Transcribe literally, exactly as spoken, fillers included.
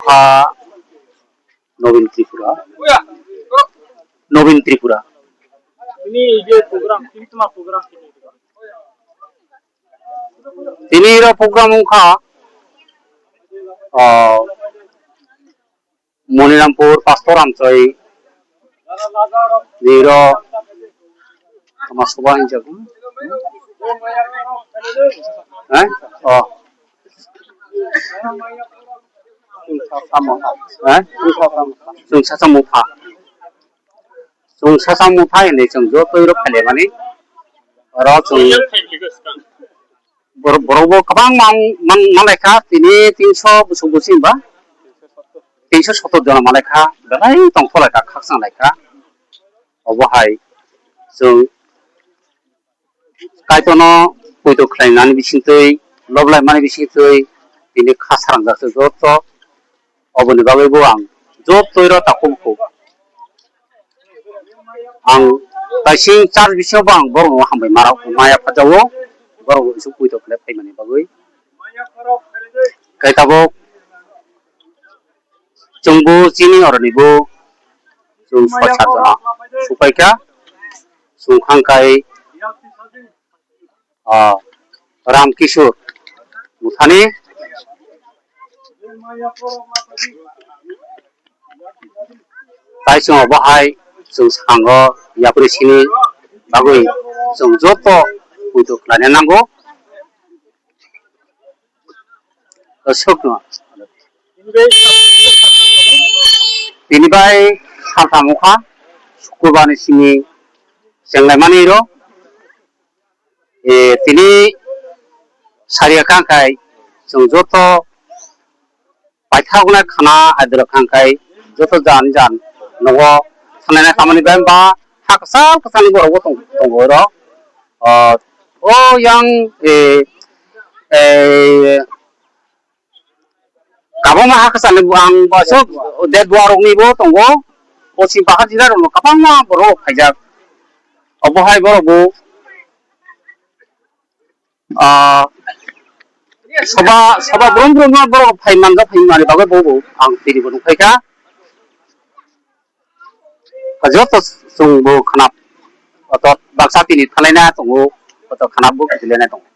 Ah, Nobin Tripura. Nobin Tripura. Ini ide program, ini cuma program ini. Tini ro program wngkha, ah, Monirampur Pastor Amchai niro tama soba hinjago. Eh? Oh. Eh? Chwng sasa mupha. Chwng sasa mupha hinwi chwng jotoi rok phailaimani. Oro chwng Bor-, borokbo kwbang man-, man-, manlaikha, tini tinso bwswk bwswk ba, tinso sottor jona manlaikha, belai tongthok laikha, khakchang laikha. Obo hai chwng Kaitorno poito khlainani bisingtwi, lob laimani bisingtwi tini kha sarangjak se joto. Oboni bagwi bo ang jotoi ro takhuk bukhuk. Ang kaising church bisingo bo ang borokno hambai maya phajago, borok bai poito khlai phaimani bagwi. Kaitabuk chwngbo chini oroni bo chwng soi sat jona supaikha, chwng khangkai ah, Ram Kishore Muthani. Tai chwng obo hai chwng swkango yapri sini bagwi chwng joto poito khlaina nango. Aswkno. Tini bai saltham wngkha, Sukurbar ni simi chenglaimani ro. E, tini sariya kangkhai chwng joto paithaknai khana aidwrok kangkhai joto jan jan nogo thangnai tamani bai ba ha kwchal kwchalni borok bo tong-, tongo oro. O, o yang, e, e, Kabangma ha kwchani ang baso de duarokni bo tongo. O si bahar jila rokno kabangma borok phaijak. Obo hai borok bo, ah, soba, soba brum brum no borok phai manjak phai mani bagwi bo, bo ang tini bo nukphaikha. Joto chwng bo khna, oto baksa tini thalaina tongo, oto khna bo kitilena tongo.